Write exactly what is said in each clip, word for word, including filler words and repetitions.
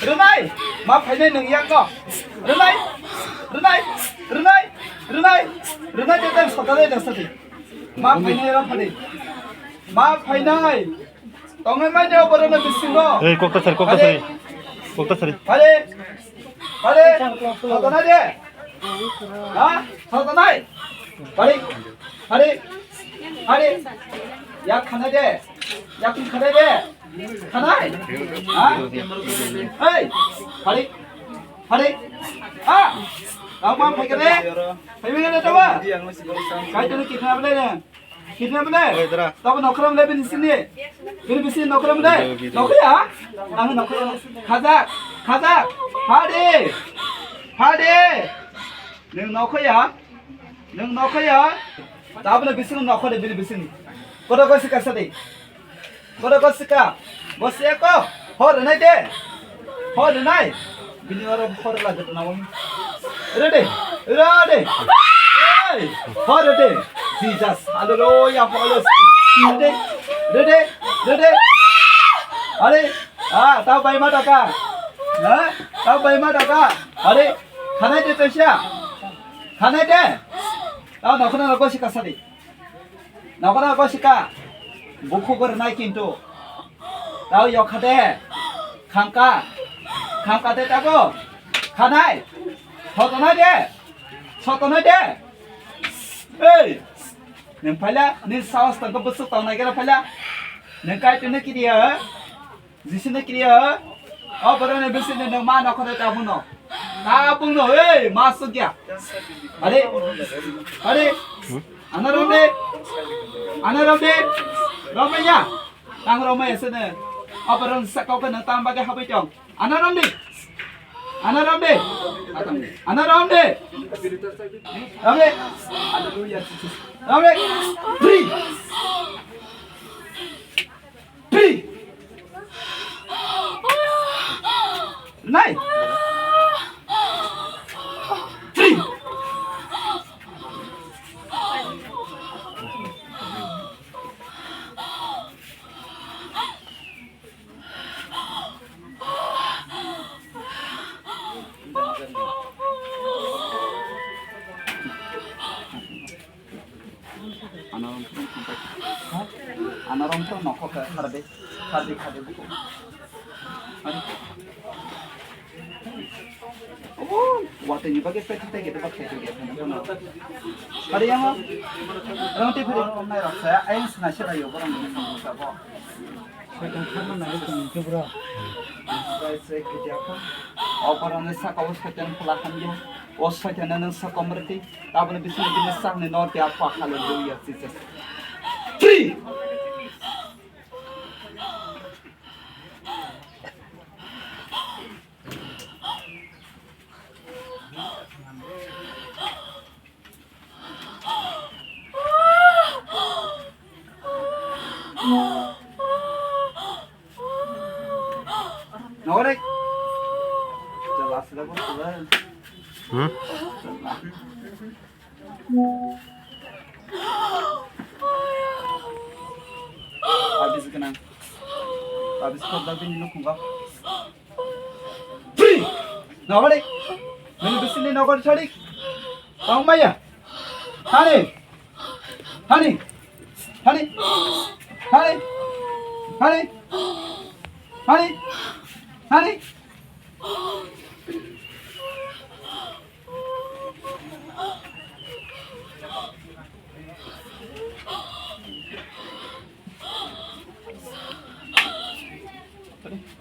Rwnai, ma phainai nwng yakno. Rwnai, rwnai, rwnai, rwnai, rwnai tei tei sotanai nang sadi. Ma phainai rw phadi. Ma phainai. Tongnai mai de oborok no bisingo. Ei, kokta sari, kokta sari. Kokta sari. Phadi. Phadi. Sotanai de. Ha? Sotanai. Phadi. Phadi. Phadi. Yak khanai de. Yak khanai de. Khanai? Ha? Ei, phadi, phadi. Ah! Tamo phai kene? Phai kene tamo? Kai tini kidnap le ne? Kidnap le? Tamo nokram le bini sini. Bini bisi nokram le. Nokya? Ang nokya. Khajak, khajak. Phadi. Phadi. Nung nokya? Nung nokya? Tamo bisi nokya de bini bisi. Kodo kosi kasa de. Kodo ko sika. Bo se ko. Hor nai de. Hor nai. Bini oro hor la jatna wami. Ready. Ready. Hey. Hor ready. Jesus. Hallelujah. Hallelujah. Ready. Ready. Ready. Are. Ah, tao bai ma taka. Ha? Tao bai ma taka. Are. Khanai de tasia. Khanai de. Tao nokna ko sika sadi. Nokora ko sika, bukhuk rwnai kintu. Tao yokha de, khangka, khangka de tago, khanai, sotonai de, sotonai de. Ei, nung phaila, nini saos tangka bwswk tongnai khe phaila. Nung kai tini kiriya, Jisini kriya, o borokni bisingni nwng ma nokhorwi tabukno. Tabukno, ei, ma sukya. Are, are, ano romde, ano romde, romaya. Tang romaya sini. O borokni sakao khe nwng tang bagwi habwi tong. Ano romde, ano romde, ano romde. Romde, hallelujah, Jesus. Romde, free. Three. Nine. Three. Anarom phuru nokho pai. Anarom phuru nokho kha, khardi, khardi, khardi buko. Ari. Obo, watwi ni bagwi pekha tei gede bakhe tei gede. Ari yango. Rong tei phuru nai rok sa, ayang sna se rayo borong ni samung sabo. Soitan kharma nai tong khe bro. Sai se kidia kha. Oborong ni saka o soitan phala hamya. O soitan nang saka mrti. Taboni bising bini sakni nor dia pa, hallelujah, Jesus. Free! Nore. Jelas lah, bos, jelas. Hmm? Habis kenang. Habis kok dah bini nukung kau. Free. Nore. Menu bisini nokor cari. Tong maya. Hani. Hani. Hani. Hani. Hani. Hani. Hani.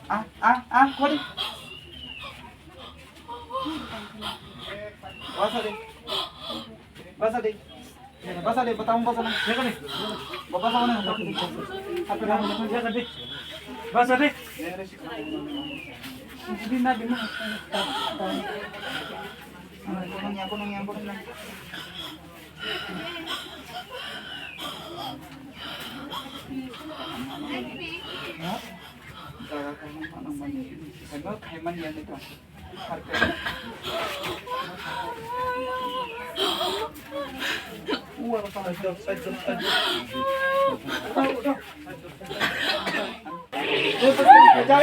Ah, ah, ah, kori. Basa de. Basa de. Basa de, basa de, basa de. Basa de. Basa de.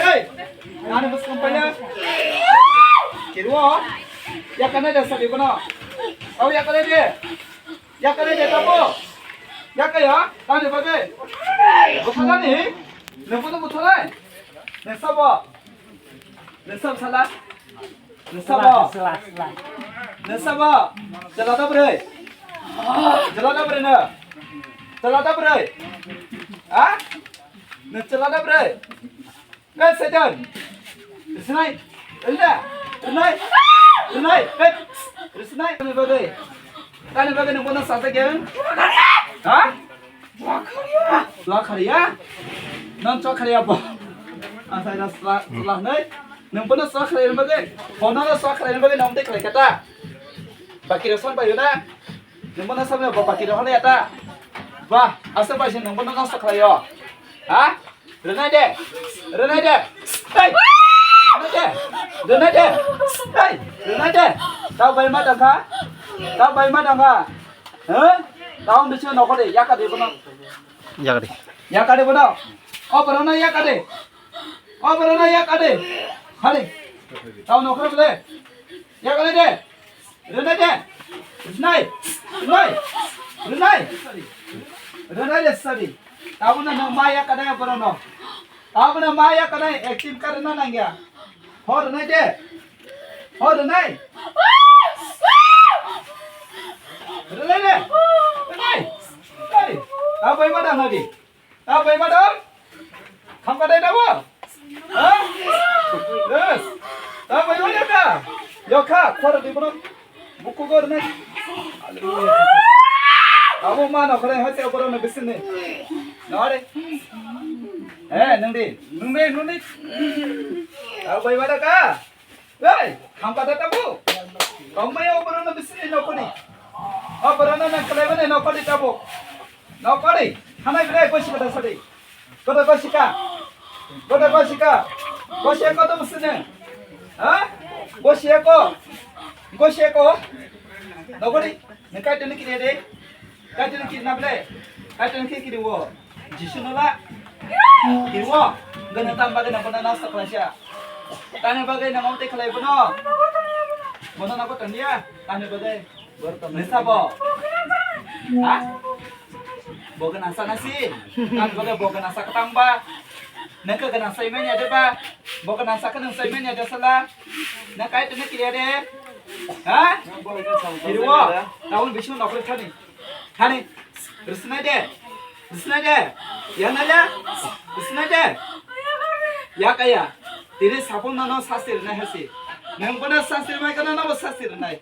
Hey! Ani bwswng paina. Kiriwo. Yakanai de sadi bono. Au yakanai de. Yakanai de tamo. Yakaya. Tani bagwi. Buthalani. Nungkunu buthalai. Nesabo. Nesab sala. Nesabo. Nesabo. Jalada bwrwi. Jalada bwrwi no. Jalada bwrwi. Ha? Nung jalada bwrwi. Hey, Satan! Risinai! Rinai! Rinai! Rinai! Hey! Risinai! Tani bagwi. Tani bagwi nung bono sasa gen? Ha? Swa khariya? Nang swa khariya bo? Asai na swa, swa nai? Nung bono swa khariya bagwi? Bono swa khariya bagwi nang tei khlai kata? Bakirok san payo na? Nung bono samya bo bakirok hwnwi ata? Ba, asa bai se nung bono nang swa khlaio? Ha? Rwnai de. Rwnai de. Hey! Rwnai de. Rwnai de. Hey! Rwnai de. Tao bai ma dangkha. Tao bai ma dangkha. Huh? Tao bisi nokho de. Yaka de bono. Yaka de. Yaka de bono. O bono yaka de. O bono yaka de. Hali. Tao nokho de. Yaka de. Rwnai de. Rwnai. Rwnai. Rwnai. Rwnai de sadi. Tabuna no maya kadai borono. Tabuna maya kadai acting karna nangya. Hor rwnai de. Hor rwnai. Rwnai de. Rwnai. Hey. Tabai ma dang hadi. Tabai ma dang. Khamkha dai tabo? Ha? Yes. Tabai ma yaka. Yokha, khor di bono. Buku gor ne. Abo ma no khore hate borono bisini. Nore. Eh, nungdi. Nungdi, nungdi. Tabai ma daka. Hey, hamkata tabu. Kau mai oborona bisini nokoni. Oborona na kalai bane nokoni tabu. Nokoni. Hanai bile kosi kata sadi. Kota kosi ka. Kota kosi ka. Kosi ko to bisini. Ha? Kosi ko. Kosi ko. Nokoni. Nengkai tuni kiri de. Kaitor kiri na ble? Kaitor kiri kiri wo. Jisu no la. Kiri wo. Gana tam bagwi na bana nasta khlaisa. Tani bagwi na mamte khlai bono. Bono na ko tandia. Tani bagwi. Nisa bo. Ha? Bo gana sa nasi. Tani bagwi bo gana sa katang ba. Nengka gana sa imanya de ba. Bo gana sa kanang sa imanya de sala. Na kaitor kiri de. Ha? Kiri wo. Taun bisu nokle thani. Hani, risinai de, risinai de, ya nai le, risinai de. Ya kaya, tini sapung nono sasti rinai hasi. Nang bono sasti rinai kana nobo sasti rinai.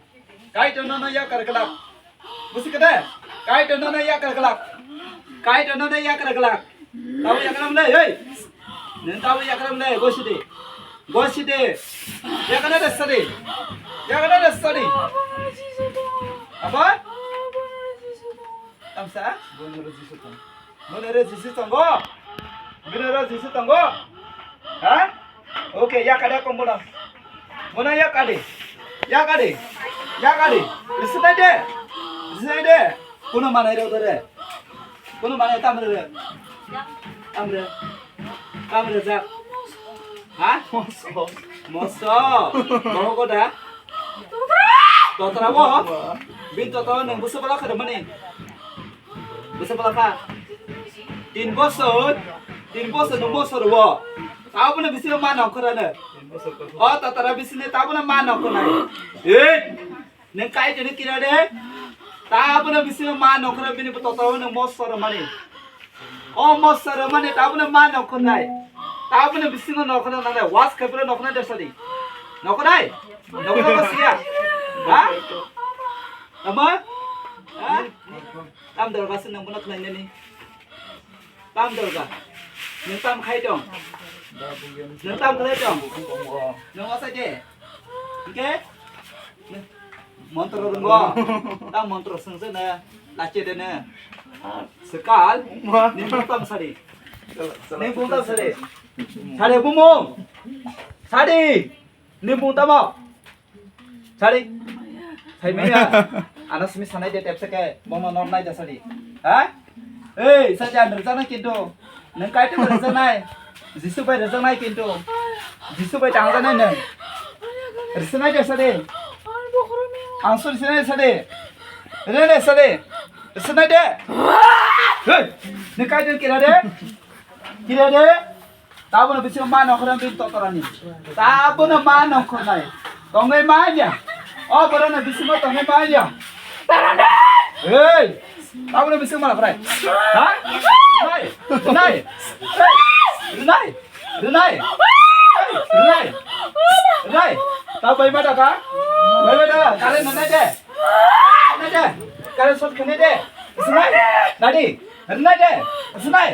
Kaitor nono ya kar kelak. Busi kede, Kaitor nono ya kar kelak. Kaitor nono ya kar kelak. Tabo yakram le, hey. Neng tabo yakram le, gosidi. Gosidi. Yakana de sadi. Yakana de sadi. Apa? Tamsa? Bonero Jisu tong. Bonero Jisu tongo. Bonero Jisu tongo. Ha? Okay, yakade kombono. Bono yakade. Yakade. Yakade. Risinai de. Risinai de. Kuno manai ro dore. Kuno manai tamre re. Tamre. Tamre jak. Ha? Moso. Moso. Moho goda. Totra bo. Bin totra nang busa bala khare mani. Busa bala kha. Tin bosor. Tin bosor nang bosor wo. Tabuna bisi ma nang khare ne. O totra bisi ne tabuna ma nang khare. Eh. Neng kai tene kira de. Tabuna bisingo ma nongkhorna bini bo totoro neng mosor mani. O mosor mani tabuna ma nongkhornai. Tabuna bisingo nongkhorna nang was khapira nongkhorna de sadi. Nongkhornai? Nongkhorna ba siya. Ha? Tama? Ha? Tam dor ba sin nang bono khlai nani. Tam dorga. Nwng tam khai tong? Nwng tam khlai tong? Nwng asai de? Hingke? Montro rwngo. Tam montro swngse na. Lache de na. Sekal. Ni bung tam sari. Ni bung tam sari. Sari bumung. Sari. Ni bung tamo. Sari. Sai maya. Ano simi sanai de tepse ke. Bomo nor nai da sari. Ha? Ei, saja nirjana kintu. Nang kai te nirjanai. Jisu bai rwjaknai kintu. Jisu bai tangjaknai nwng. Rwswnai de sade. Ang suri sinai sade. Rwswnai de sade. Rwswnai de. Hey, ni kai den kira de. Kira de. Tabono bisingo ma nongkhornai bini totorani. Tabono ma nongkhornai. Tongwi manya. O borokno bisingo tongwi manya. Hey! Tabono bisingo ma nongkhornai. Ha? Rwnai! Rwnai! Hey! Rwnai! Rwnai! Hey! Rwnai! Rwnai! Ta bai ma da ka? Bai ma da ka? Kare nonai de. Nonai de. Kare sot khane de. Rwnai! Nadi! Rwnai de. Rwnai!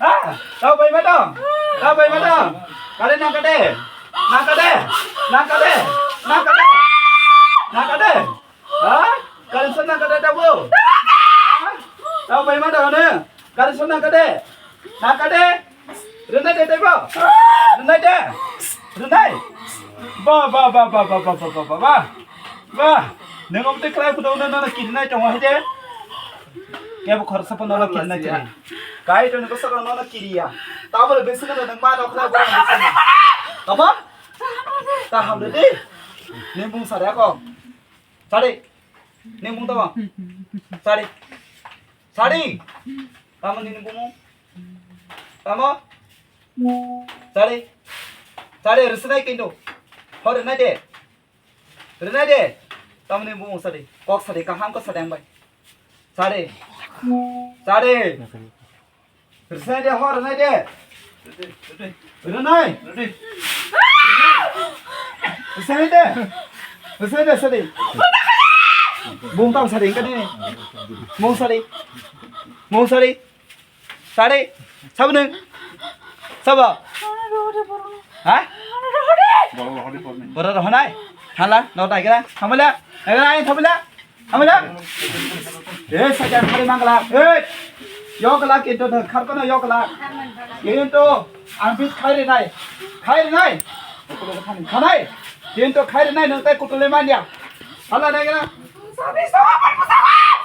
Ah, tau bai ma dong. Tau bai ma dong. Kare nang kade. Nang kade. Nang kade. Nang kade. Nang kade. Ha? Kare son nang kade tabo. Ha? Tau bai ma dong ne. Kare son nang kade. Nang kade. Rwnai de tebo. Rwnai de. Rwnai. Ba, ba, ba. Ba. Nang om te krai kudo na na kiri nai tong hai de. Kebo khoroksa phano no kiri nai tong. Kai to ni bwswk rok no kiriya. Tabole bisi no nang ma rok na borok bisi no. Tamo? Ta hamle de. Ni bung sare ako. Sare. Ni bung tamo? Sare. Sare. Tamo ni bung? Tamo? Sare. Sare rwswnai kintu. Hor rwnai de. Rwnai de. Tamni bung sari. Kok sari kaham kok sari ang bai. Sari. Sari. Rwnai de hor rwnai de. Rwnai. Rwnai de. Rwnai de sari. Bung tam sari kani. Bung sari. Bung sari. Sari, sabo nwng? Sabo? Ha? Borok rohonai? Hala, no daigra. Hamala, daigra, ayo thamala. Hamala. Eh, sajan hari mangla. Eh, yokla kintu no, kharkono yokla. Kintu, ang bit khairi nai. Khairi nai. Khanai. Kintu khairi nai, nwng tai kutule manya. Hala daigra.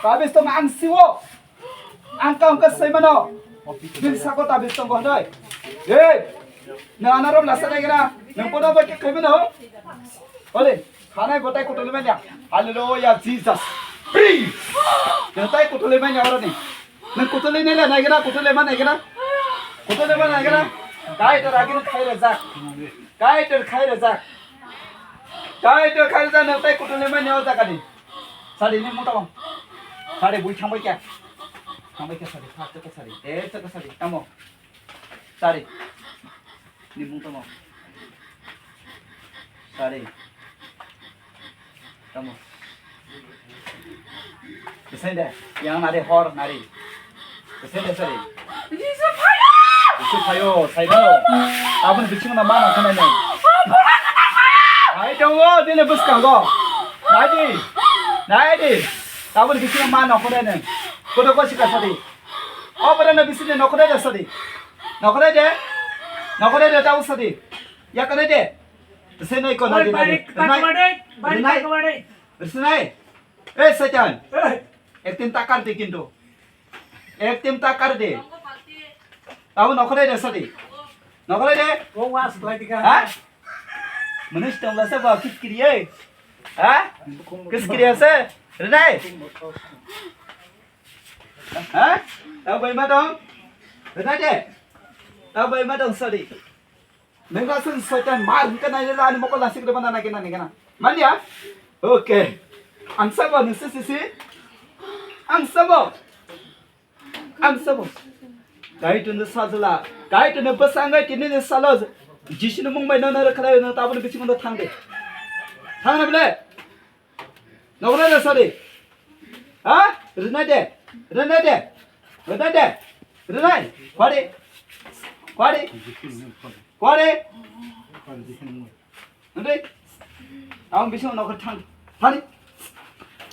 Sabis to ang siwo. Ang kaung ka sai mano. Bil sako ta bil tongo doi. Hey, na anarom lasa dai gra. Nang poda ba ke khai mano. Ole, khanai botai kutuli manya. Hallelujah, Jesus. Free. Nang tai kutuli manya oro ni. Nang kutuli nele nai gra, kutuli man nai gra. Kutuli man nai gra. Kai to ragin khai rajak. Kai to khai rajak. Kai to khai rajak nang tai kutuli manya o jaga ni. Sari ni mota bang. Sari bui thangbai kya? Thangbai kya sari? Thak chaka sari. Eh chaka sari. Tamo. Sari. Ni mung tamo. Sari. Tamo. Besai de. Yang nari hor nari. Kese kese ri. Jisu phayo! Jisu phayo, saimano. Aboni bisingno ma nang khanai nai. Ai tongo, bini bwskango. Naidi. Naidi. Aboni bisingno ma nang khanai nai. Kodo ko sika sadi. O bora na bisingni nokhodai de sadi. Nokhodai de. Nokhodai de tau sadi. Yakanai de. Senai ko naidi naidi. Rinai. Rinai. Rinai. Eh, Saitan. Eh. Ektin takar de kintu. Ektin takar de. Tabo nokholai de sadi. Nokholai de. O was klai dika. Ha? Manush tong lasa ba kis kiri ye. Ha? Kis kiri ase. Rinai. Ha? Tabo bai ma dong. Rinai de. Tabo bai ma dong sadi. Nengla sing Saitan mar hingka nai lela ani mokol nasik reba nana kena nengkena. Manya? Okay. Ang sabo nisi sisi. Ang sabo. Ang sabo. Kai tu nisa jela. Kai tu ne basang kai kini ne salo. Jisu ne mung bai nana rekhala ne tabun biching no thang de. Thang na bile. Nokna de sadi. Ha? Rinai de. Rinai de. Rinai de. Rinai. Kwari. Kwari. Kwari. Nanti. Ang bising nokna thang. Hani.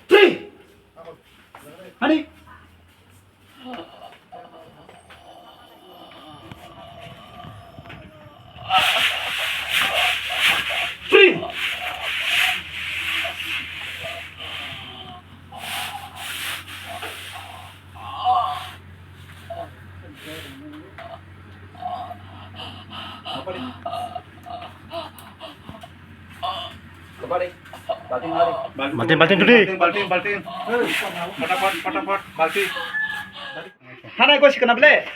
Tri. Hani. Free. Balting, balting, tuli. Balting, balting, balting. Fatapat, fatapat, balting. Hana gosika na ble?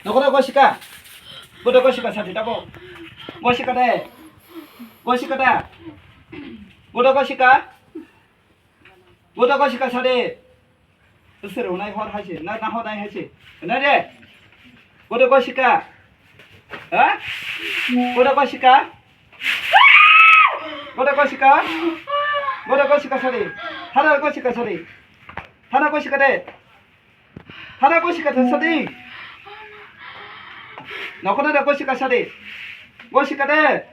Nokora gosika. Bodo gosika sadi tabo. Gosika de. Gosika da. Bodo gosika. Bodo gosika sadi. Sir unai hor haise. Na, na hor nai haise. Na de. Bodo gosika. Ha? Bodo gosika. Bodo gosika. Bodo gosika sadi. Hana gosika sadi. Hana gosika de. Hana gosika sadi. Nokona de gosika sadi. Gosika de.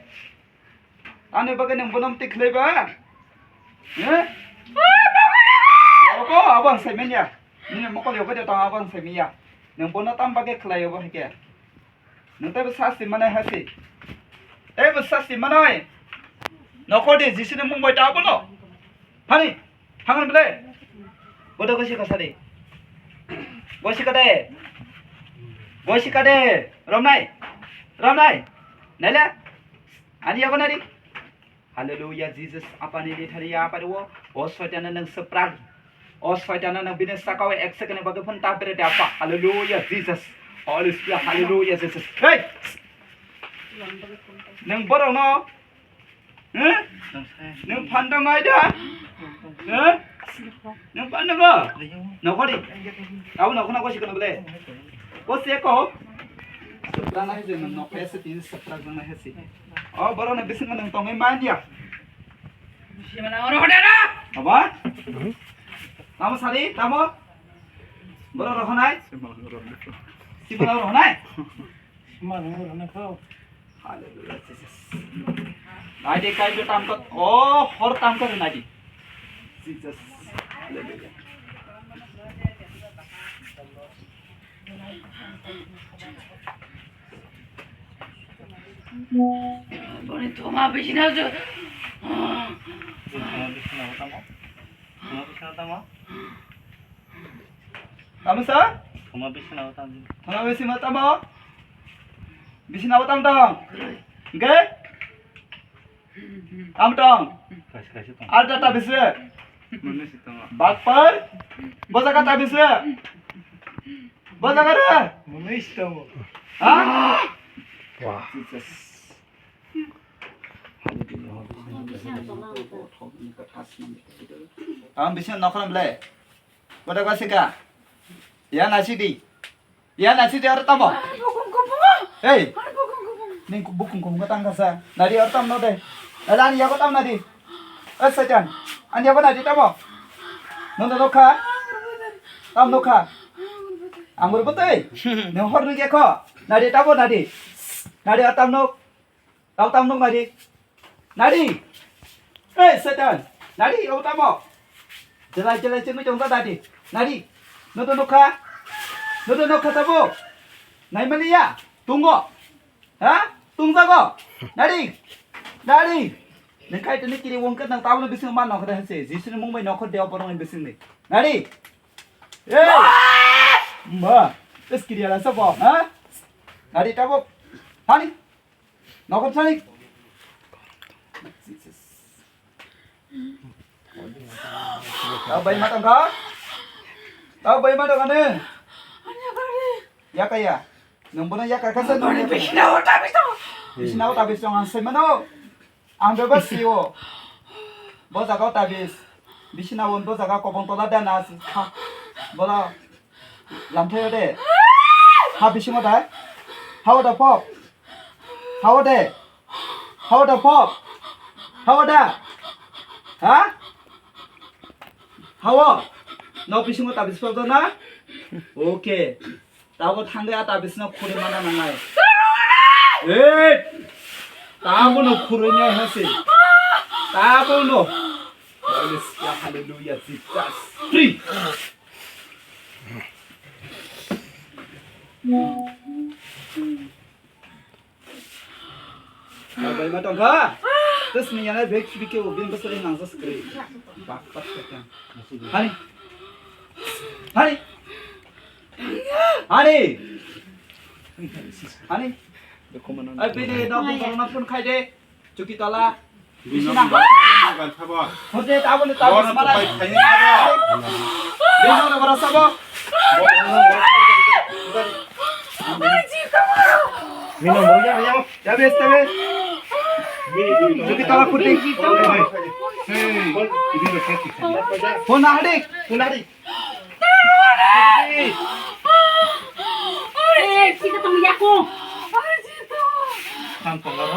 Ani bagwi nwng bono amtwi khlai ba? He? Abo, abo ang sai manya. Nini mokol yogo de tong abo ang sai manya. Nwng bono tam bagwi khlai obo hai khe. Nwng teibo sasti manai hasi. Teibo sasti manai. Nokode Jisuni mung bai ta abono. Hani, hangon bele. Bodo gosi kasa de. Gosi kade. Gosi kade. Romnai. Romnai. Nele. Ani yago nari. Hallelujah, Jesus, apani di thari ya apari wo. O soitana nang seprak. O soitana nang bini sakao ek second bagwi phone tapere de apa. Hallelujah, Jesus. Holy Spirit, hallelujah, Jesus. Hey! Nang borok no. Huh? Nang phan dong ai da? Huh? Nang phan dong o? Nokori. Abo nokona gosi kono bole. Gosi ko. Sepra na hese nang nokpe se tin sepra jang na hese. O, borok ni bisingo nwng tongwi man ya. Simana oro hodara. Aba? Tamo sari, tamo? Borok rohonai? Simana rohonai? Simana rohonai kho. Hallelujah, Jesus. Nai de kai tam kat. O, hor tam kat nai de. Jesus. Hallelujah. Boni thoma bisina jo. Thoma bisina tamo? Thoma bisina tamo? Tamo sa? Thoma bisina tamo? Thoma bisina tamo? Bisina tamo tong? Ge? Am tong. Kaisa kaisa tong. Ar ta tabis re. Mwnwi si tongo. Bakpar. Bo jaga tabis re. Bo jaga re. Mwnwi si tongo. Ha? Wah. Jesus. Ang bisa nokon bele. Boda kasika. Ya nasi di. Ya nasi di oro tamo. Bukung kubungo. Hey. Bukung kubungo. Ning bukung kubungo tang kasa. Nadi oro tamo de. Nadi ani yago tam nadi. Eh, Satan. Ani yago nadi tamo. Nono nokha. Tam nokha. Anggur betul. Neng hor nung keko. Nadi tamo nadi. Nadi atam nok. Tau tam nung nadi. Nadi. Eh, Satan. Nadi, o tamo. Jelai jelai chengwi tong ta nadi. Nadi. Noto nokha. Noto nokha tabo. Naimani ya. Tungo. Ha? Tungjago. Nadi. Nadi. Nengkai tini kiri wongke nang tabo bising man nokha hase. Jisuni mung bai nokha deo borong bising ni. Nadi. Eh. Ma. Tes kiri ala sabo. Ha? Nadi tabo. Hani. Nokot sani. Tau bai matang ka? Tau bai matang ka ne? Yaka ya. Nang bono yaka ka sa nang yaka. Bisina uta bisong. Bisina uta bisong ang sai mano. Ang bebas sio. Bo jaga uta bis. Bisina won bo jaga kobong tola dana. Bola. Lamthaio de. Ha bisingo da. Hao da pop. Hao de. Hao da pop. Hao da. Ha? Hao. No bisingo ta bisingo da na? Okay. Tabo thangde a ta bisino khuri mana nangai. Eh! Tabo no khuri ne hasi. Tabo no. Hallelujah, hallelujah, Jesus. Free. Bai ma tongkha. Terus ni yana bek bike o bin besari nang sa sekali. Bak bak sekali. Hani. Hani. Hani. Hani. Ai bini no bung no phone khai de. Chuki tola. Bini no bwrwi sabo. Hote tabole tabole Bono malai. Tupai khaini sabo. Bini no bwrwi sabo. Bini no bwrwi ya, ya. Tabe, tabe. Joki tala kuti. Hey. Phone ahdi. Phone ahdi.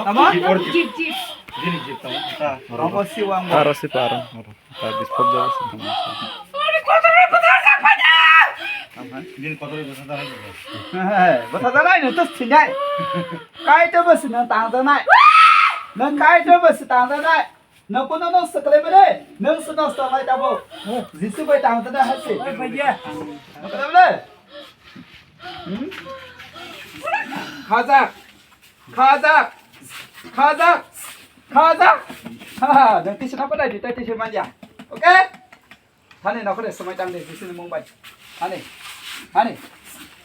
Tamo? Jeep, jeep. Jini jeep tamo. Aro si paro. Aro ta biskot jago si tamo. Tamo, ha? Jini kotor bwsa da hai. He, bwsa da nai, no to sinai. Kai to bwsa no tang da nai. No kai to bwsa tang da nai. Nwng kunu nwng swkhlai mani, nwng se nosto khlai tabuk. Jisu bai tang tana hai se. Oi, bai ya. Nwng khlai mani. Hmm? Khajak, khajak, khajak, khajak. Ha, ha, nwng tisi napa dai, tei tisi manya. Okay? Hani nokhore swmai tang de, Jisu ni mung bai. Hani, hani,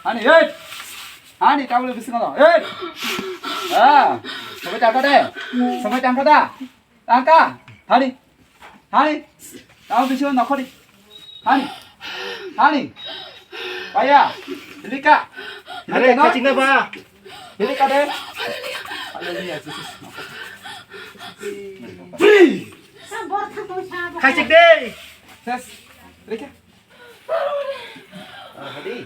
hani, hey! Hani, tabule bisingo no, hey! Ah, swmai tang kha de, swmai tang kha da. Tangka, hani, hani, tamo bisingo nokhori, hani, hani, paya, hilika, are, hilika no? Kachikna ba, hilika de, hallelujah, Jesus, free, kachik de, ses, hilika. Hadi.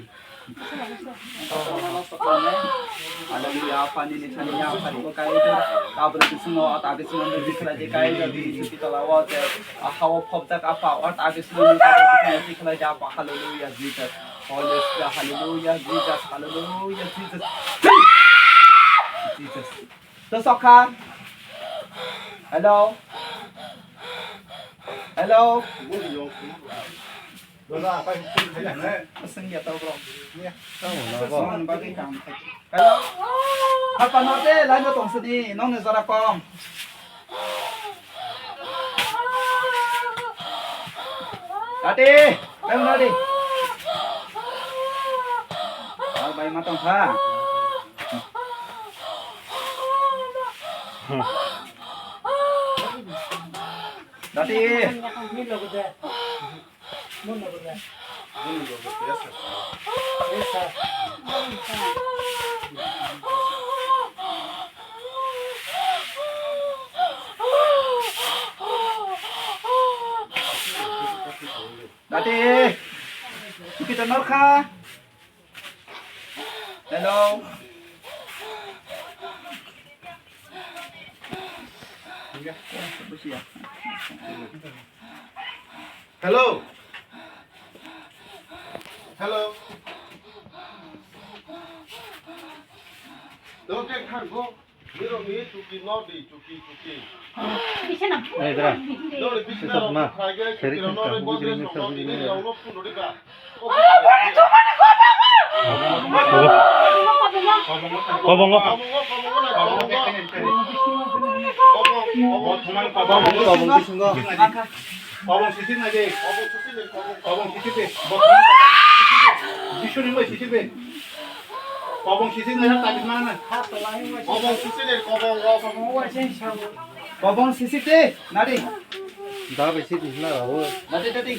Hallelujah, Apa ni nisani ya, Apa ni bo kai do. Tabra bisingo, ata bisingo ni bikla je kai do, bini suki tola o je. Aha o phobjak Apa, o ta bisingo ni tabra bisingo bikla je Apa, hallelujah, Jesus. Holy Spirit, hallelujah, Jesus, hallelujah, Jesus. Jesus. To sokha. Hello. Hello. Aswng ya to bro. Tamo na bo. Song bagwi kam khai. Hello. Apa no te lai no tong sini, nong ne jora kom. Tati, lai no di. Al bai ma tong kha. Dati. Dati. Kita norkha. Hello. Hello. Hello. Don't take time, go. Nirok ni chuki no di, chuki, chuki. Ei, dra. Nirok ni bisna rok ma. Khaige, seri chuki rok no kha, re, bujri ni kha, bujri ni. Nirok no phun rodi ba. Kobongo. Kobongo. Kobong, kobong bisingo. Kobong sisir nai de. Kobong sisir de. Kobong sisir de. Bo kobong sisir de. Jisuni bai sisir de. Kobong sisir nai, tak mana? Kobong sisir de, kobong, kobong. Kobong sisir de, nari. Da bai sisir na rawo. Nari, nari.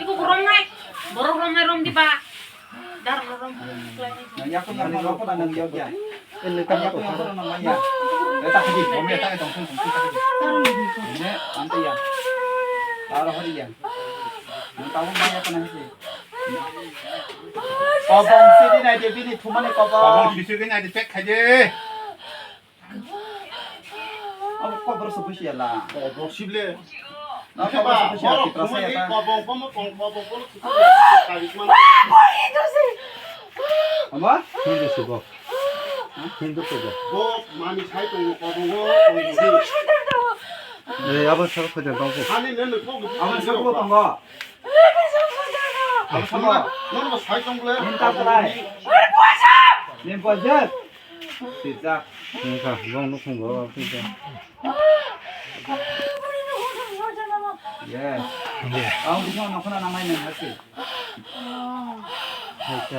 Ibu burom nai. Borok rom nai rom di ba. Dar rom rom. Nang yakung yakung rokho na nang yau ya. Ini kan yakung yakung rokho na nang ya. Eh, tak di, rom ya, tak di, tong tong tong tak di. Ini, ante ya. Taro hari ya. Nang tahu nang yakung nang sih. Kobong sisir nai de bini thumani kobong. Kobong sisir nai de check khaje. Abo kobor se busi ya la. Kobong sible. Na kobor se busi ya, Tiprasa ya ta. Kobong komo kong kobong kono sisir ya. Karik man. Ama? Hindu se bo. Hindu se bo. Bo mani sai tongo kobong o. Eh, abo sar khojan tongo. Ani ne ne kobong. Abo sar khojan tongo. Abo sar khojan tongo. Nono sai tongo le. Hinta kalai. Nin pojak. Sijak. Wngkha, bong nukhung go, sijak. Yes. Yes. Ang bukung nokhona nangnai nang hasi. Acha.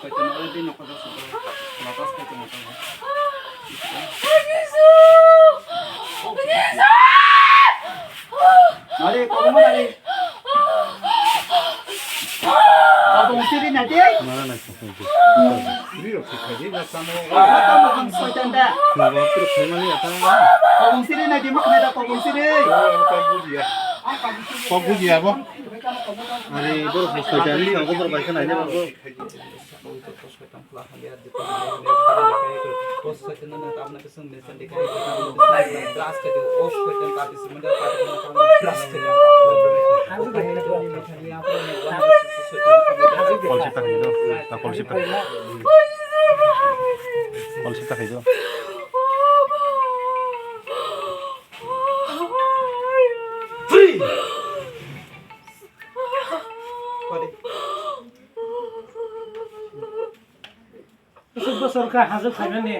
Kaitor no Nari, kobong nari. Kobong siri nadi. Mana na kobong siri. Siri rok siri nadi, na samo. Apa kobong soitan da? Kobong siri khaimani ata. Kobong siri nadi, mak nadi kobong siri. Kok bujiya. Kok bujiya bo. Ari borok soitan ni, kok borok bai khana ni bo. Kolsita khai do, ta kolsita. Kolsita khai do. Bwswk bwswk kha hajwk khainani.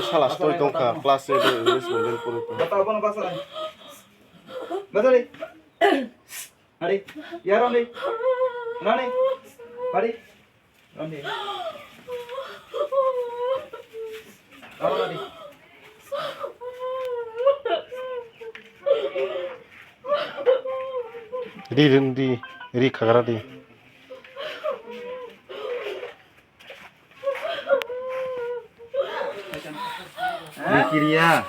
Sala stoi tongkha, class eight o English medium pori tong. Bata bono basa nai. Basa nai. Hari, ya Roni. Roni. Hari. Roni. Roni. Ri, ri, ri, ri khagra ri. Ni kiriya.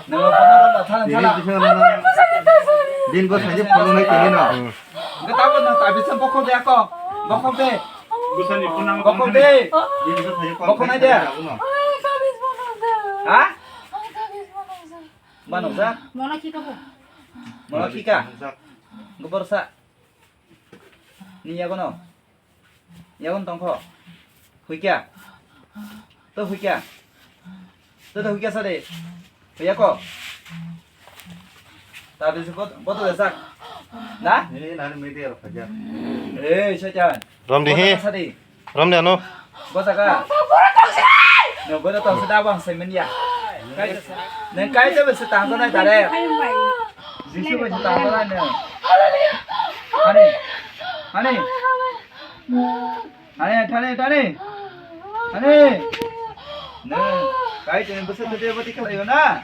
Nang bono rok thana thala. Ini bisa nang. Din bo saje phone nai tini no. Hmm. Enggak tahu nang tak bisa bokok deh aku. Bokok deh. Bisa ni phone nang. Bokok deh. Din bisa saje phone. Bokok nai deh. Hah? Mana usa? Mana kita bu? Mana kita? Gubor sa. Ni yagono. Yagon tongkho. Huikya. To huikya. To to huikya sade. Huiyako. Tabi se bot bot de sak. Na? Ni nari media ro khaja. Eh, soitan. Rom di he. Sade. Rom di ano. Bosaka. No, bodo tong se da bang se menya. Neng kai se bese tang nai tare. Jisu bese tang nai ne. Hani. Hani. Thani, thani, thani. Thani. Ne, kai tene bwswk tete bati khlaio na?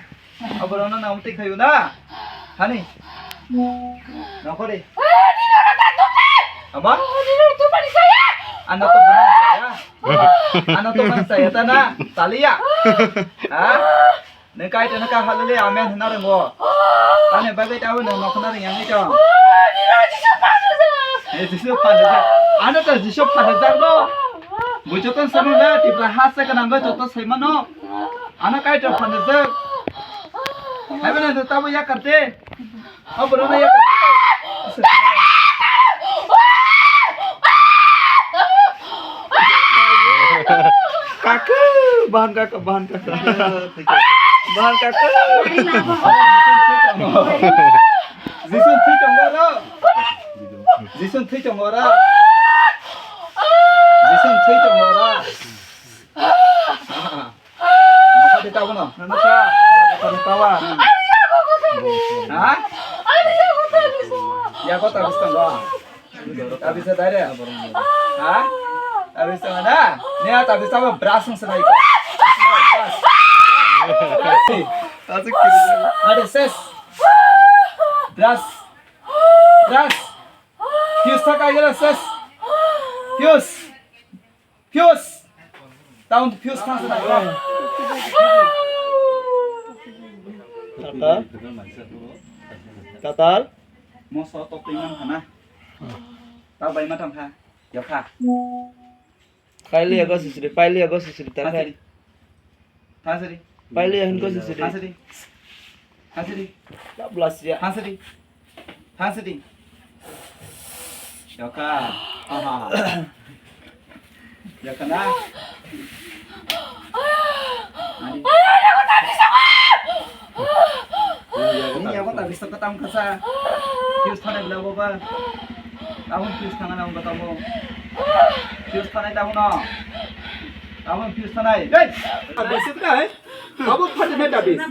Aborokno nang twi khaio na? Thani. Nokori. Ama? Ano to bana saya. Ano to bana saya ta na. Taliya. Ha? Neng kai tene ka halale amen hna ringo. Ani bagwi tawi nong nokna ring yang ito. Eh, Jisu phanajak. Ano ta Jisu phanajak no. Bujoton sanu na tipra hasa ka nanggo joto saimano. Ano kai to phanajak. Hai bana to tabo ya karte. Aborok na ya. Kaka, bahan kaka, bahan kaka. Bahan kaka. Jisun thwi tongo ro. Jisun thwi tongo ro. Jisun thwi tongo ro. Nokha de tabuk no. Nokha. Nokha de tabuk. Ha? Yago tabis tongo. Tabis dai re. Ha? Tabis tongo na? Ne tabis tabuk brush nung sanai ko. Asik kiri. Ade ses. Brush. Brush. Fuse thakai gela ses. Fuse. Fuse. Taun fuse thang sana. Tatal. Tatal. Moso to pingam hana. Ta bai ma tang kha. Yakha. Paile yago sisiri, paile yago sisiri, ta khai. Thasiri. Paile yahin ko sisiri. Thasiri. Thasiri. Tabla siya. Thasiri. Thasiri. Yoka. Aha. Yoka na. Ani. Ini yago ta bisa ketam kasa. Fuse thanai bela boba. Tabun fuse thangana ang katamu. Fuse thanai tabun no. Tabun fuse thanai. Hey! Abis itu kai. Abo pati nai tabis.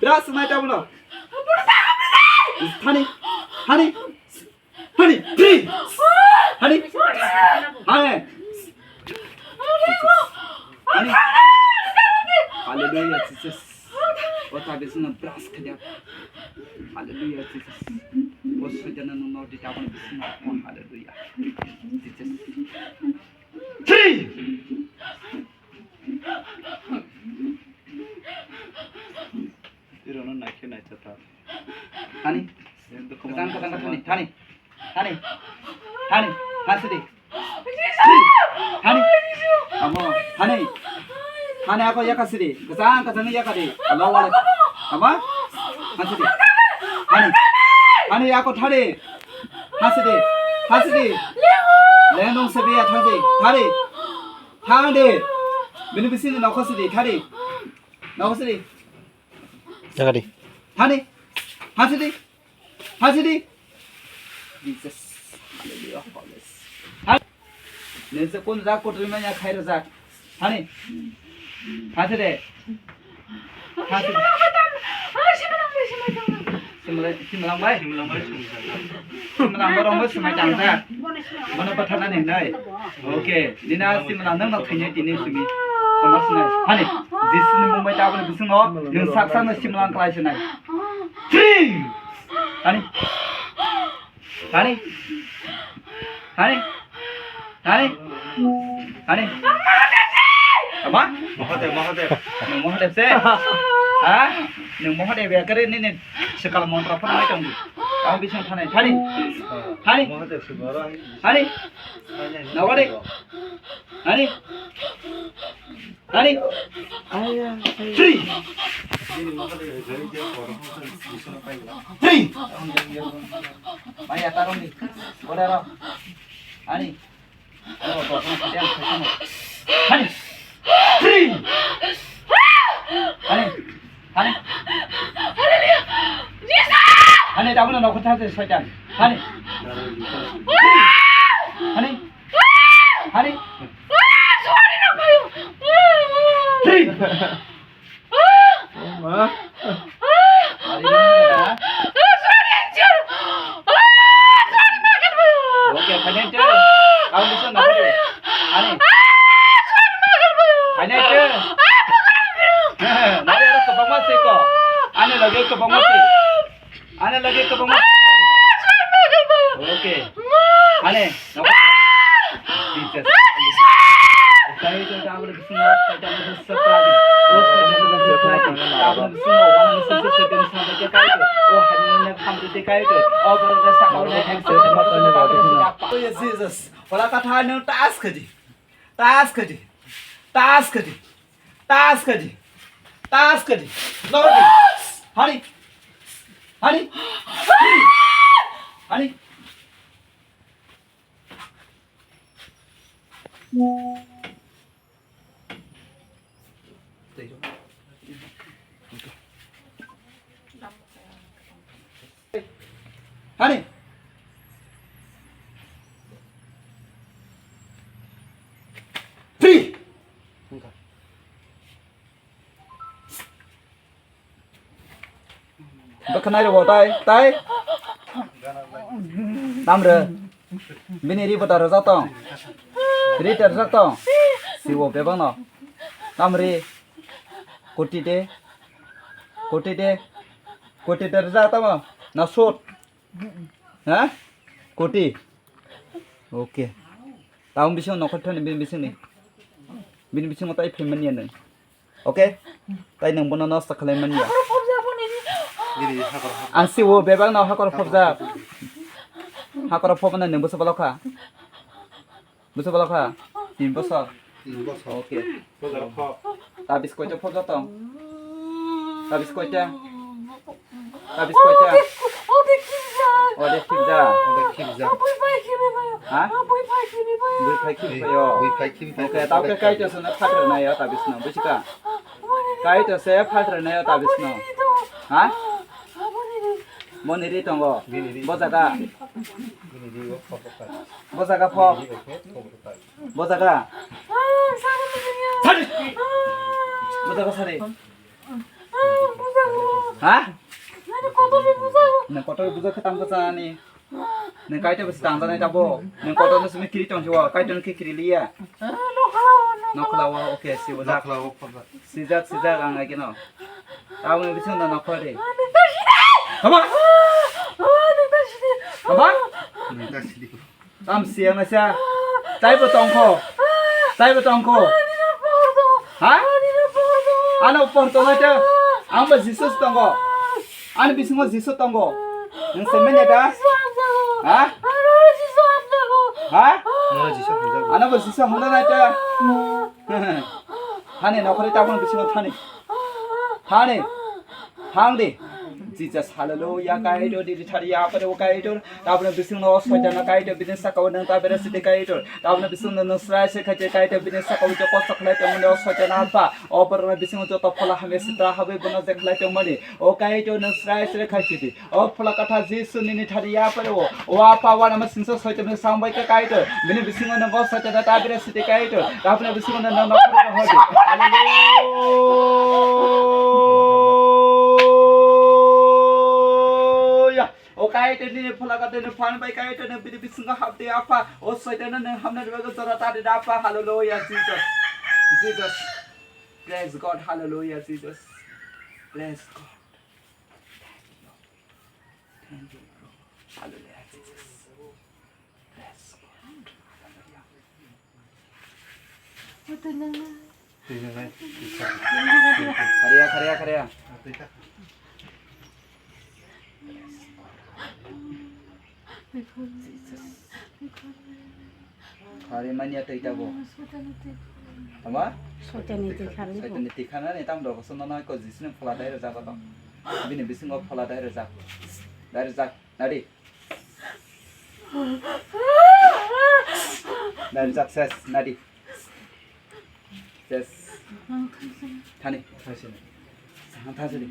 Brush nai tabun no. Thani. Thani. Thani. Three. Thani. Hallelujah. Jesus. Three. Irono naikhe naitha ta. Thani. Kwchang kwchang thani. Thani. Thani. Thani. Hasidi. Thani. Amo. Thani. Thani ako yaka sidi. Kwchang kwchang yaka di. Alo wale. Amo. Hasidi. Thani. Thani ako thani. Hasidi. Hasidi. Lenong sebi ya thangsi. Thani. Thani. Bini bisini nokho sidi. Thani. Nokho sidi. Jaga di. Thani. Hasidi. Hasidi. Jesus. Hallelujah. Holy. Ha. Nese kun jak kotri manya khai rajak. Thani. Hasidi. Hasidi. Simla-, simlang bai. Simlang bai, simlang bai. Simlang borok mo simai tangsa. Bono patha nani nai. Okay, nina simlang nang nang thini tini simi. Tama sinai. Hani, Jisuni mumbai ta bole bisingo, nung saksa no simlang klai sinai. Three. Hani. Hani. Hani. Hani. Hani. Apa? Mahadev, Mahadev. Nung Mahadev se? Ha? Nung Mahadev ya kare nini sekal mantra pun mai tong. Ang bising thani. Thani. Thani. Mahadev se boro. Thani. Nagari. Thani. Thani. Three. Three. Maya tarong ni. Bolero. Ani. Oh, to, to, to, to, to. Ani. Three. Ani. Ani. Ani, tabuk no nokho thang se soitan. Ani. Ani. Ani. Three. Ma. Okay, phainai tei. Ang bisa na phainai. Ani. Phainai tei. Nari aro kwbangma se ko. Ani lagi kwbangma se. Ani lagi kwbangma se. Okay. Ani. Tei tei tei, abo ni bisingo, tei tei, abo ni bisingo, tei tei, abo ni bisingo, abo ni bisingo, abo ni bisingo, tei tei, abo ni bisingo, tei tei, o hani ni kham tei tei, o boro de sa, o de ek sa, o boro de sa, o boro de sa. Oh, yes, Jesus. Wala ka tha nung tas khaji. Tas khaji. Tas khaji. Tas khaji. Tas khaji. Lord. Hani. Hani. Hani. Hani. Free. Bwkhanai rw tai, tai. Namrw. Bini ri bwta rwjak tong. Ri terjak tong. Siwo bebak no. Namri. Koti de. Koti de. Koti terjak tamo. Na sut. Ha? Koti. Okay. Taung bising nokhor thani bini bising ni. Bini bising tai phaimani ya nang. Okay? Tai nwng bono nosto khlai manya. Hakoro phobjak bo nini. Ang siwo bebak no hakoro phobjak. Hakoro phobna nwng bwsa balokha. Bwsa balokha. Tin bosor. Tin bosor. Okay. Bosor phob. Tabis koita phobjak tong? Tabis koita? Tabis koita? Ode khibjak. Ode khibjak. Ode khibjak. Bui phai khibi phaio. Ha? Bui phai khibi phaio. Bui phai khibi phaio. Bui phai khibi phaio. Okay, tao khe kaito se no phatrwk naio tabis no, buji kha? Kaito se phatrwk naio tabis no. Ha? Boni ri tongo. Bo jaga. Bo jaga pho. Bo jaga. Sari. Bo jaga sari. Ha? Nang kotor bujo khe tang bwchani. Nang kaito bwsi tang janai tabo. Nang kotor no simi kiri tong jiwa. Kaito no khe kiri liya. Nokhlawo, okay, si bujak. Nokhlawo, khobjak. Sijak, sijak ang agino. Taboni bising no nokhore. Kama? Kama? Tam siang na sa. Taibo tongkho. Taibo tongkho. Ha? Ano por tongo te. Ang bo Jisus tongo. Ani bisingo Jisu tongo. Nang semenya da? Ha? Ha? Ano bo Jisu handa na te. Thani nokhorni tabukni bisingo thani. Thani. Thang di. Jesus, hallelujah, Kaitor, diri thari ya, pare o Kaitor. Tabukni bisingno o Soitanno Kaitor, bini sakao nwng ta bera sidi Kaitor. Tabukni bisingno nwng srai se khaite Kaitor, bini sakao joto kosto khlai tongmani o Soitan alpha. O borokni bisingo joto phola hamya sitra habwi bono je khlai tongmani. O Kaitor, nwng srai se khaite di. O phola katha Jisu nini thani ya pare o. O apa wana ma singsa Soitan ni sambai ka Kaitor. Bini bisingo nang o Soitan ta bira siti Kaitor. Tapna bisingo nang nang nang hodi. Hallelujah. O Kaitor nini phola katha ni phan bai Kaitor nang bini bisingo hapdi apa. O Soitan nang hamna ribago jora ta di apa. Hallelujah, Jesus. Jesus. Praise God. Hallelujah, Jesus. Praise God. Thank you. Thank you, Lord. Hallelujah, Jesus. Bless God. Hallelujah. Khariya, khariya, khariya. Jesus. Khari manya twi tabuk. Ama? Soitani twi khari. Soitani twi khana ni tam rok so nono ko Jisuni phola dai rwjak to. Bini bisingo phola dai rwjak. Dai rwjak. Nadi. Dai rwjak ses. Nadi. Ses. Thani. Thani. Thani.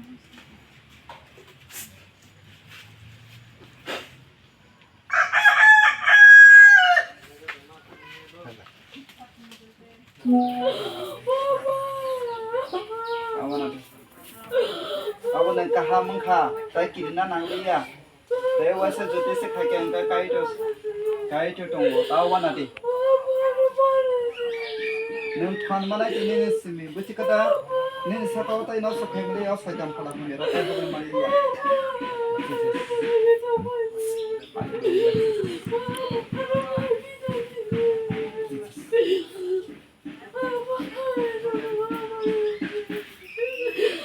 Abono, abono kaham wngkha, tei kirina nangliya. Tei waisa jotoi se khaikhe wngkha Kaitor, Kaitor tongo, tei wanadi. Nwng phan manai tini nini simi bwswk khe da nini saka o tei nosto khaimani o Soitan phala hwnwi rw tei hwnwi manliya.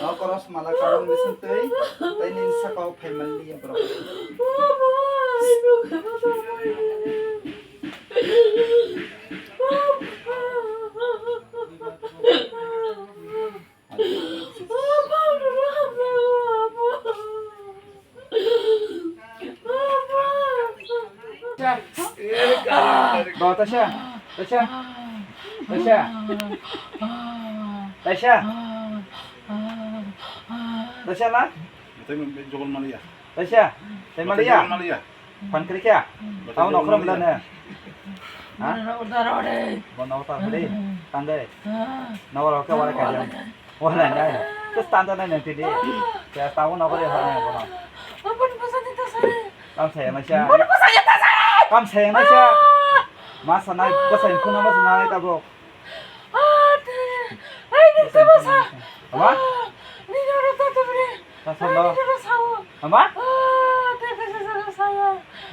O koros mala kabang bising twi tei nini saka o phaimanliya borok. Bo, taisa, taisa, taisa, taisa, taisa la? Tei jogol maliya. Taisa, tei maliya? Jogol maliya. Phan kri kya? Tao nokhram da ne. Ha? Bono ta khade. Tangde. Nawar ke wara kajam. Wala nai. Terus tanda nai nanti di. Ya tao nokhre ha bono. Kam saya masya. Kam saya masya. Masa nai, basa yang kuna masa nai tabok. Apa? Tasalo. Apa?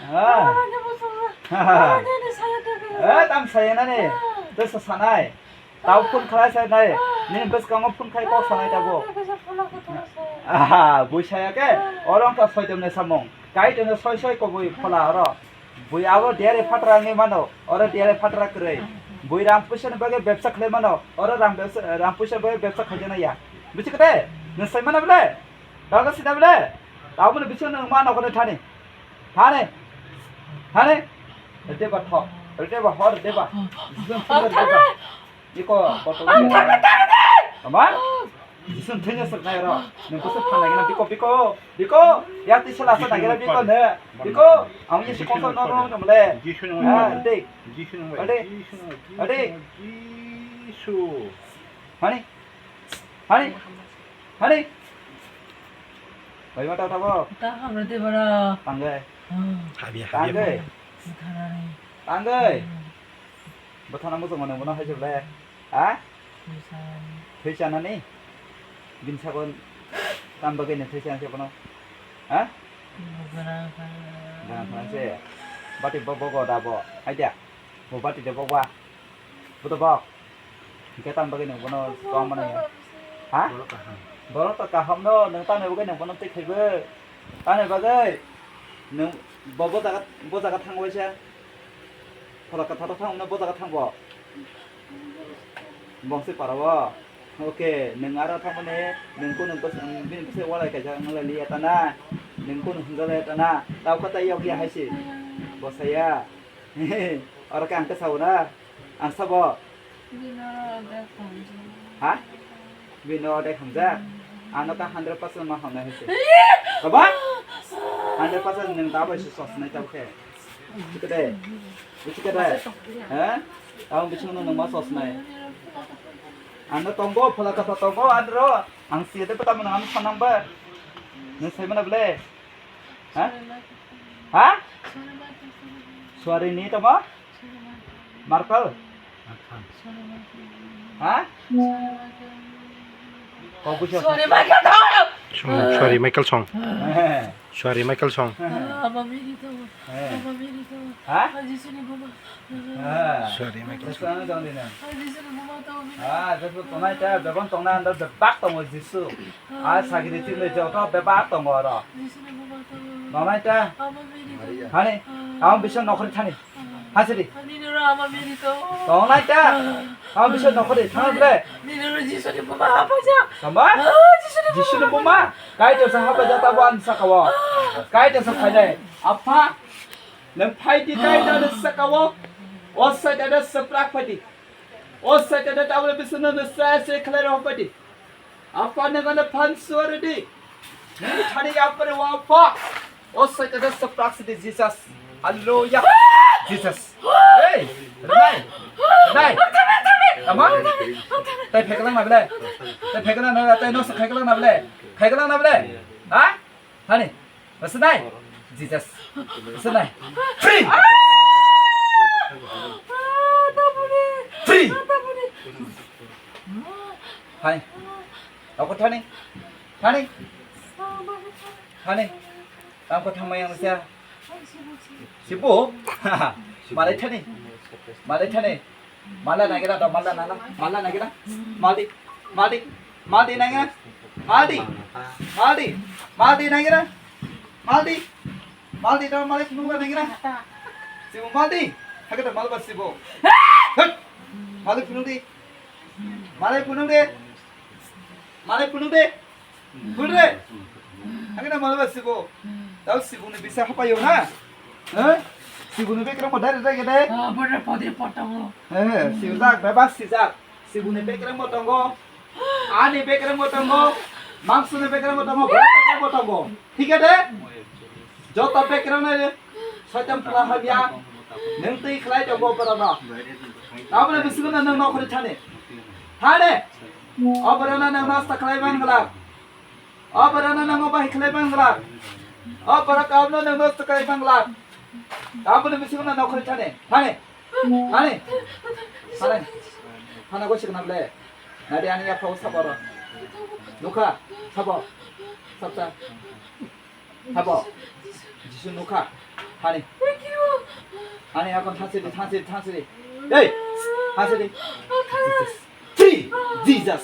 Ah. Eh, tam saya nani. Terus sanai. Tau phone khlai sai nai. Nini bwskango phone khai kok sanai tabok. Aha, bui saya ke. Orang ka soi dem ne samung. Kai dem ne soi soi ko bui phola oro. Bui abo dere patra ngi mano, oro dere patra kwrwi. Bui ram puisa ni bagwi bebsa khlai mano, oro ram bebsa, ram puisa bagwi bebsa khaijana ya. Bisi kate? Nang sai mana bole? Daga sida bole? Abo ni bisi nang mano kone thani. Thani. Thani. Rete ba tho. Rete ba hor, rete ba. Jisung thung rete ba. Biko, botol. Ama? Jisung thenya sir nai ro. Nang kusa phanai gina biko, biko, biko. Ya ti sala sa nai gina biko ne. Biko, ang ye si kosa no no no mle. Jisu nang. Ah, dek. Jisu nang. Ade. Jisu nang. Ade. Jisu. Hani? Hani? Hani? Bai mata tabo. Ta hamra de bara. Tangge. Habia, habia. Tangge. Tangge. Bwthana muchung mano bono hai se ble. Ha? Thwi chanani? Bini sago tam bagwi no thwi chan se bono? Ha? Bwrang kha. Bwrang kha se. Bati bo bogo da bo. Hai dia. Bo bati de bokba. Bo to bok. Hingke tam bagwi nung bono tong mano ya. Ha? Borok kaham. Borok to kaham no, nung tamo bagwi nung bono twi khaibo. Tamo bagwi nung bo, bo jaga, bo jaga thang waisa. Phola kwthar thang no bo jaga thang bo. Bongsi para o. Oke, nung aro thang mani nung kunu bini bwsai walai kaisa wng lai liya ta na. Nung kunu hwnja lai ta na. Tau kata yok ya hai si. Bo saya. Oro khe ang khe sabo na? Ang sabo? Bini oro dek hamjak. Ha? Bini oro dek hamjak? Ano khe hundred percent ma hamnai hai se. Baba? Hundred percent nwng da bai se sos nai tabuk khe. Buchikha de? Buchikha de? He? Tabuk bisingo nwng ma sos nai. Ano tongo, phola kasa tongo, andro. Ang siya de bwtamo nwng ano sanang ba. Nwng sai mano bwle? Ha? Ha? Suari ni tamo? Markal? Ha? Kok bujo. Suari Michael tamo. Song, suari Michael song. Suari Michael song. Ama miri tamo. Ama miri tamo. Ha? Jisuni buma. Sorry, Michael. Ah, joto tongnai ta, bebak tongnai anda bebak tongo Jisu. Ah, sagini tingle joto bebak tongo oro. Tongnai ta. Hani, ang bisa nokhori thani. Hasiri. Tongnai ta. Ang bisa nokhori thang ble. Tamba? Jisuni buma. Kai to sa hapa jata ban sakawo. Kai to sa phaidai. Apa? Nwng phaidi kaitani saka-o, o Saitano swprak phaidi. O Saitano tabukni bisingno nwng srai srai khlai rw phaidi. Apha, nwng ano phan suaridi. Nini thani yapari o Apha. O Saitano swprak sidi Jesus. Hallelujah. Jesus. Hey, rwnai. Rwnai. Tama? Tai phaiklang na bele. Tai phaiklang na bele. Tai nosa khaiklang na bele. Khaiklang na bele. Ha? Hani? Masanai? Jesus. Masanai? Free! Free! Hai. Aku thani. Thani. Thani. Tangko thangma yang sia. Sibu? Malai thani. Malai thani. Mala nagira do, mala nana, mala nagira. Maldi, maldi, maldi nagira. Maldi, maldi, maldi nagira. Maldi, maldi do, malai phunukra nagira. Sibu maldi. Hake do malba sibu. Hek. Malai phunukdi. Malai phunukdi. Malai phunukdi. Phunukdi. Hake do malba sibu. Tau sibuni bisa hapayo na. He? Sibuni bekreng mo dare dare de. Ah, bener podri potong lo. He, sijak, bebas sijak. Sibuni bekreng mo tongo. Ani bekreng mo tongo. Mangsuni bekreng mo tongo. Bwrwi bekreng mo tongo. Thik ade? Joto bekreng nai. Soitan pula hamya. Nwng twi khlai tongo borok no. Aboni bisingo nwng nokhori thani. Thani. O borok no nwng nasta khlai man glak. O borok no nwng bahai khlai man glak. O borok abno nwng nasta khlai man glak. Aboni bisingo nwng nokhori thani. Thani. Hani? Hani? Hana gosik na ble. Nadi ani ya phau saboro. Nukha. Sabo. Sabta. Sabo. Jisu nukha. Hani? Hani akon thansi di, thansi di, thansi di. Hey! Thansi di. Jesus. Free! Jesus.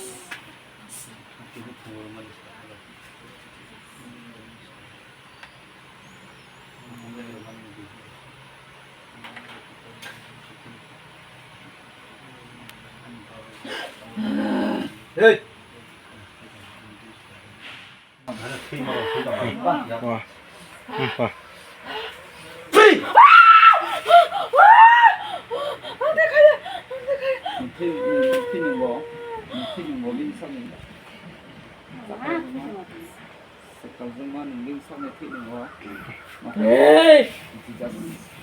Hey! Wah. Hmm, wah. Free! Nung thwi, nung thwi nungbo, nung thwi nungbo bini sakni. Sakal jongma nung bini sakni thwi nungbo. Hey! Jesus,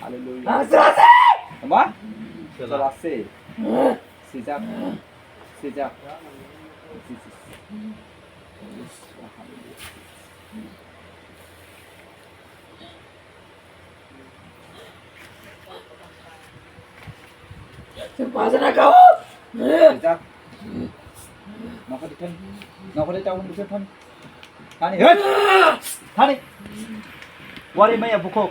hallelujah. Lazarus! Ama? Lazarus. Sijak, sijak. Jesus. Chwng pajana kao. Rijak. Nokari thani. Nokari tawon bisa thani. Thani. Hey! Thani. Wari maya bukhuk.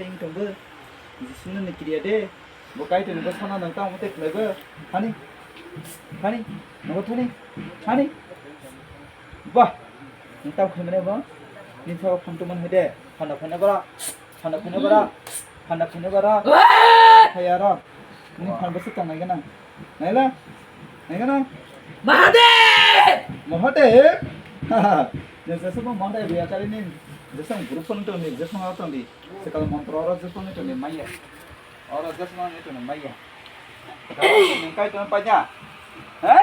hai wng tong bo. Jisu no ni kiriya de. Bo Kaitor ni bwsano nwng tamo tei khlai bo. Thani. Thani. Nogo thani. Thani. Bah. Nwng tamo khlai mane bo. Nini sabo phan tongmani hai de. Phano phano bara. Phano phano bara. Phano phano bara. Phai aro. Nini phan bwswk tong nai gana. Naila? Naigana? Mahadev! Mahadev? Nini jesa bo Mahadev ya kali ni. Jesa group phone tong ni, jesa tong di. Sekal montro oro jesa tong ni maya. Oro jesa tong ni maya. Nwng Kaitor no paina? He?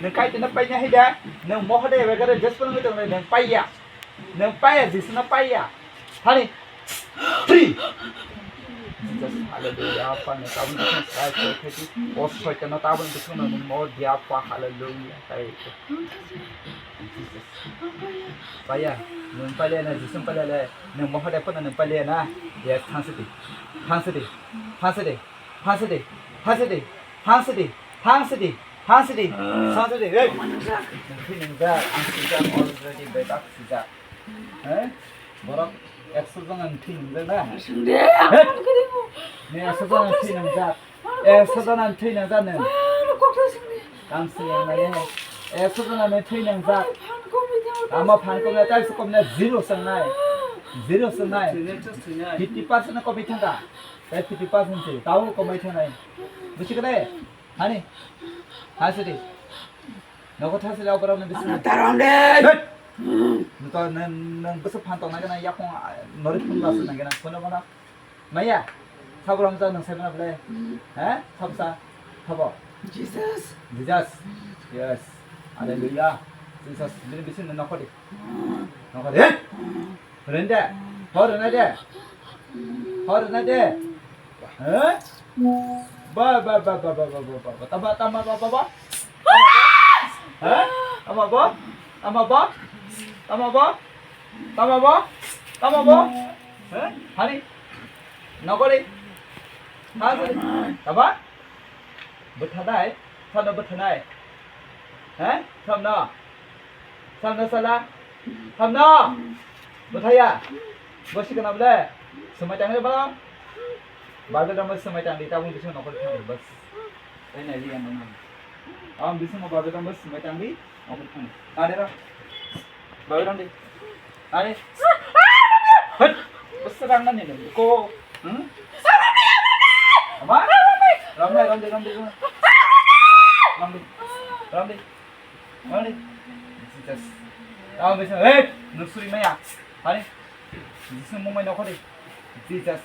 Nwng Kaitor no paina hai da? Nwng Mahadev ya kali jesa tong ni nwng paya. Nwng paya, Jisu no paya. Thani. Free. Jesus, hallelujah. Apa no tabun bising sai sai khai di. O soitan no tabun bising no nwng mo dia apa, hallelujah. Kai. Jesus. Paya, nwng paya na, Jisu paya le. Nwng mo hade pa nwng paya na. Yes, thanks di. Thanks di. Thanks di. Phan sidi, phan sidi, phan sidi, phan sidi, phan sidi, phan sidi, hey! Nwng thwi nwngjak, ang swijak already bebak swijak. He? Borok ekso jona ni thwi nwngjak na? Hey! Nwng ekso jona ni thwi nwngjak. Ekso jona ni thwi nwngjak nwng. Ang swijak nai. Ekso jona ni thwi nwngjak. Tamo phan komna, tei se komna zero swngnai. Zero swngnai. Fifty percent komwi thangkha. Tei fifty percent se, tabo komai thangnai. Bisi kene? Hani? Hasidi. Nogo thasidi, oborok ni bisi. Taram de. Nuto nang, nang bisi phan tong nai gana, yakung, ah, nori phun basi nai gana, phone bono. Maya, sabrang ja nang sai mana ble? He? Sabsa? Sabo? Jesus. Jesus. Yes. Hallelujah. Jesus. Bini bisi nokho di. Nokho di. Rende. Ho rende de. Ho rende de. He? Ba, ba, ba. Tama, tama, ba, ba, ba. He? Tama, ba? Tama, ba? Tama, ba? Tama, ba? Tama, ba? He? Hari? Nokori? Hari? Tama? Bwthanai? Samno bwthanai? He? Samno? Samno sala? Samno? Bwthaya? Bo sikana bole? Swmai tangri bala? Bible tangbo swmai tangri, tabuk bising nokori thangri, bas. Tei nai liya nang. Ang bising mo Bible tangbo swmai tangri, nokori thangri. Tade ra. Bawi rang di. Ani. Hei. Besar rang nani nih. Ko. Hmm? Apa? Rang deh, rang deh, rang deh, rang deh. Rang deh. Rang deh. Rang deh. Jesus. Rang deh. Hei, nusuri maya. Ani. Jesus mumai nokori. Jesus.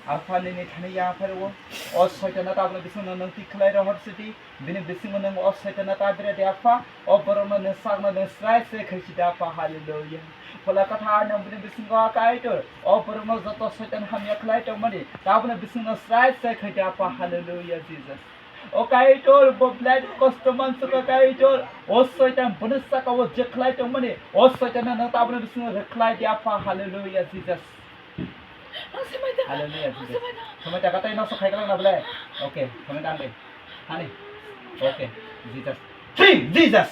Apa nini thani ya pharo. O soitana tabla bising nang tik khlai rohor siti. Bini bisingo nwng o Soitano ta bera di Apha, o borokno nwng sakno nwng srai srai khaisi di Apha, hallelujah. Phola kwthar nwng bini bisingo Kaitor, o borokno joto Soitan hamya khlai tongmani, tabukno bisingno srai srai khai di Apha, hallelujah, Jesus. O Kaitor, bo belai kosto mansukha Kaitor, o Soitan bini sakao je khlai tongmani, o Soitanno nwng tabukno bisingo rwkhlai di Apha, hallelujah, Jesus. Hallelujah, Jesus. Samai taka tei noksa khai kalang na bole. Okay, samai tang deh. Hani. Okay, Jesus. Free, Jesus.